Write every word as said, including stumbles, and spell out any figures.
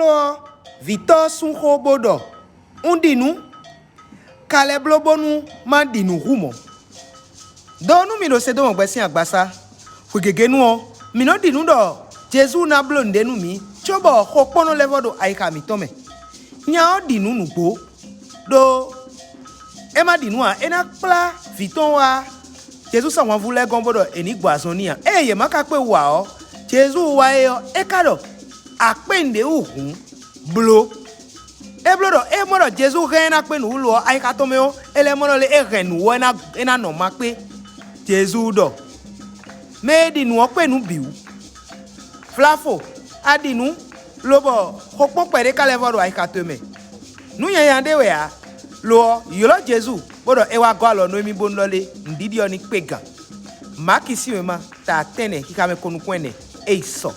Ɔ́, vǐtɔ́ ɔ́ sú xó bó ɖɔ: Un ɖi nǔ, ka lɛ́ bló bónú má ɖi nǔ hu mɔ̌. Đó nú mi ɖo Sedómɔ gbɛ sín agbasá, xwe gěgé nu ɔ́, mǐ nɔ ɖi nǔ ɖɔ Jezu ná bló nǔɖé nú mǐ, cóbɔ xokpɔ́nnɔ lɛ́ɛ vɔ ɖo ayixa mǐtɔn mɛ. Nya ɔ́ ɖi nǔ nǔgbó, ɖó é ma ɖi nǔ ǎ; é ná kplá vǐ tɔn wá Jezu sín ahwanvú lɛ́ɛ gɔ́n bó ɖɔ è nǐ gbɔ azɔn n'i ǎ. Ée yě ma ka kpé wú ǎ ɔ́, Jezu wá é ɔ́, é ka ɖɔ: Akpé un ɖě wú hǔn, bló. É bló ɖɔ é mɔ ɖɔ Jezu hɛn ɛ ná kpé nǔ wú lo ɔ́, ayixa tɔn mɛ ɔ́, é lɛ́ mɔ ɖɔ lé é hɛn nǔ ɔ́ é ná nɔ ma kpé. Jezu ɖɔ: Mɛ e ɖi nǔ ɔ́ kpé nǔ bǐ wú. Flafo, a ɖi nǔ, lobɔ xokpɔ́n kpɛɖé ka lɛ́ vɔ ɖo ayixa towe mɛ. Nǔ nyanya ɖé wɛ ǎ; lo ɔ́, ylɔ́ Jezu, bó ɖɔ é wá gɔ́ alɔ nú émí bónú ɖɔ lé nǔɖiɖi ɔ́ ní kpé gǎn. Maki sín wěma ta tɛ́nnɛ xixa mɛ ko nukún ɛnɛ, é yi sɔ.